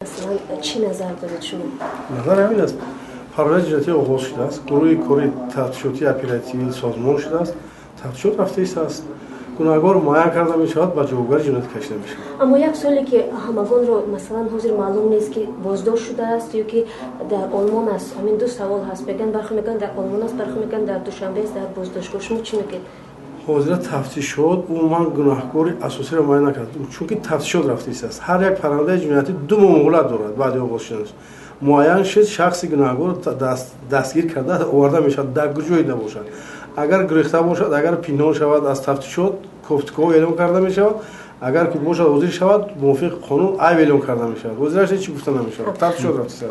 Масалан, чӣ назар доред шумо? Назар ҳамин аст: парвандаи ҷиноятӣ оғоз шудааст, гурӯҳи кори тафтишотии оперативӣ созмон шудааст, тафтишот рафта истааст, гунаҳгор муайян карда мешавад, ба ҷавобгари ҷиноятӣ кашида мешавад. Аммо як суоле, ки ҳамагонро, масалан, ҳозир маълум нест, ки боздошт шудааст ё ки дар Олмон аст. Ҳамин ду савол ҳаст. Мегӯянд, бархе мегӯянд, дар Олмон аст, бархе мегӯянд, дар Душанбе аст, дар боздоштгоҳ. Шумо чӣ мегӯед? Ҳозира тафтишот умуман гунаҳкори асосиро муайян накард, чунки тафтишот рафта истааст. Ҳар як парвандаи ҷиноятӣ 2 моҳ муҳлат дорад. Баъди оғоз шуданаш муайян шуд, шахси гунаҳгор дастгир карда оварда мешавад, дар куҷое набошад. Агар гурехта бошад, агар пинҳон шавад, аз тафтишот кофтуков эълон карда мешавад. Агар ки бошад, ҳозир шавад, мувофиқи қонун айб эълон карда мешавад. Ҳозираш ҳеҷ гуфта намешавад, тафтишот рафта.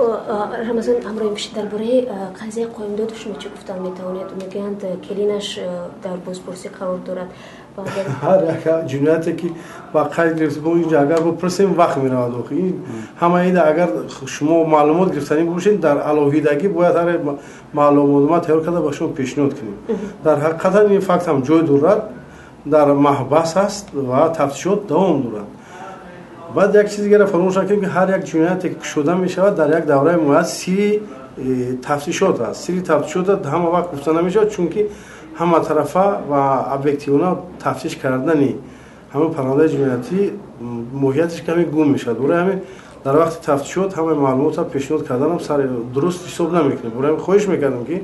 Рамазон Ҳамроҳимович, дар бораи қазияи Қоюмдодов шумо чӣ гуфтан метавонед? Мегӯянд, келинаш дар бозпурсӣ қарор дорад. Ҳар як ҷинояте ки ба қайд гирифта, инҷа агар бипурсем, вақт меравад. Охи ин ҳама ина агар шумо маълумот гирифтанӣ бошед, дар алоҳидагӣ бояд ҳар маълумотнома тайёр карда ба шумо пешниҳод кунем. Дар ҳақиқатан ин факт ҳам ҷой дорад, дар маҳбас аст ва тафтишот давом дорад. Баъд як чизи дигаро фаромӯш накунем, ки ҳар як ҷинояте ки кушода мешавад, дар як давраи муайян сири тафтишот аст. Сири тафтишот ҳама вақт гуфта намешавад, чунки ҳаматарафа ва объективона тафтиш кардани ҳамаи парвандаи ҷиноятӣ моҳияташ каме гум мешавад. Барои ҳамин дар вақти тафтишот ҳамаи маълумотро пешниҳод карданам сари дуруст ҳисоб намекунем. Барои ҳамин хоҳиш мекардам, ки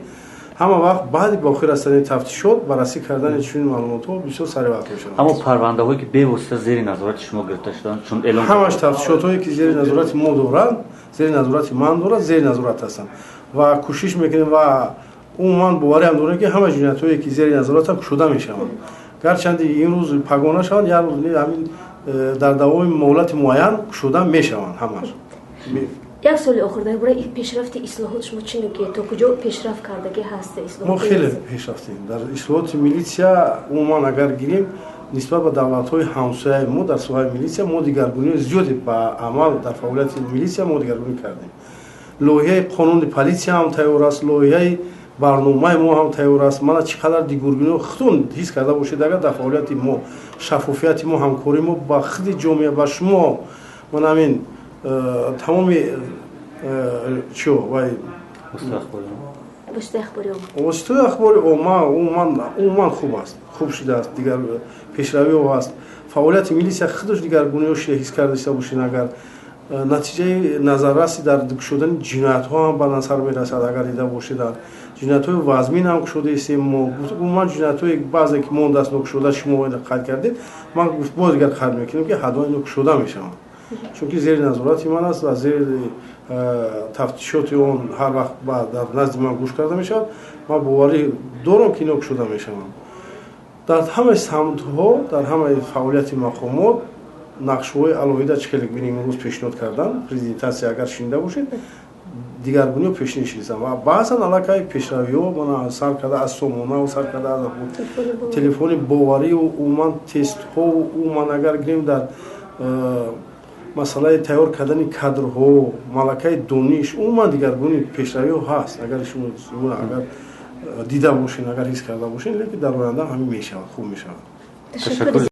ҳама вақт баъди ба охир расидани тафтишот баррасӣ кардани чунин маълумотҳо бисёр сари вақт мешавад. Аммо парвандаҳое, ки бевосита зери назорати шумо гирифта шуданд, чун эълон Ҳамаш тафтишотҳое, ки зери назорати мо доранд, зери назорати ман дорад, зери назорат ҳастанд ва кӯшиш мекунем ва умуман бовариам дорем, ки ҳама ҷиноятҳое, ки зери назоратам, кушода мешаванд. Гарчанде имрӯз пагоҳ нашаванд, як рӯз, ҳамин дар давоми муҳлати муайян кушода мешаванд ҳамаш. Як суоли охир: дар бораи пешрафти ислоҳот шумо чӣ мегӯед? То куҷо пешрафт кардагӣ ҳаст? Мо хеле пешрафтем дар ислоҳоти милитсия. Умуман агар гирем, нисбат ба давлатҳои ҳамсояи мо дар соҳаи милитсия мо дигаргуниҳои зиёде ба амал, дар фаъолияти милитсия мо дигаргунӣ кардем. Лоиҳаи қонуни политсия ҳам тайёр аст, лоиҳаи барномаи мо ҳам тайёр аст. Мана чӣ қадар дигаргуниҳо худтон ҳис карда бошед, агар дар фаъолияти мо, шаффофияти мо, ҳамкории мо ба худи ҷомеа, ба шумо, мана ҳамин тамоми чо вай воситаҳои ахбори омма умуман хуб аст, хуб шудааст, дигар пешравиҳо ҳаст. Фаъолияти милисия худаш дигаргуниҳо ҳис карда иста бошед, агар натиҷаи назарраси дар кушодани ҷиноятҳо ҳам ба назар мерасад. Агар дида бошед, ҷиноятҳои вазмин ҳам кушода истем мо. Умуман ҷиноятҳои баъзе ки мондааст нокушода, шумо қайд кардед, ман боз дигар қайд мекунем, ки ҳатман ино кушода мешаванд, чунки зери назорати ман аст ва зери тафтишоти он ҳар вақт дар назди ман гӯш карда мешавад. Ман боварӣ дорам, ки ино кушода мешаванд. Дар ҳамаи самтҳо, дар ҳамаи фаъолияти мақомот нақшҳои алоҳида, чӣ хеле бинем, имрӯз пешниҳод кардан, презентатсия агар шунида бошед, дигаргуниҳо пешниҳод шуданд ва баъзан аллакай пешравиҳо, мана сар карда аз сомонау, сар карда аз телефони боварию умуман тестҳо, умуман агар гирем, дар масъалаи тайёр кардани кадрҳо, малакаи дониш, умуман дигаргуни пешравиҳо ҳаст. Агар шумо агар дида бошед, агар ҳис карда бошед, лекин дар оянда ҳамин мешавад, хуб мешавад.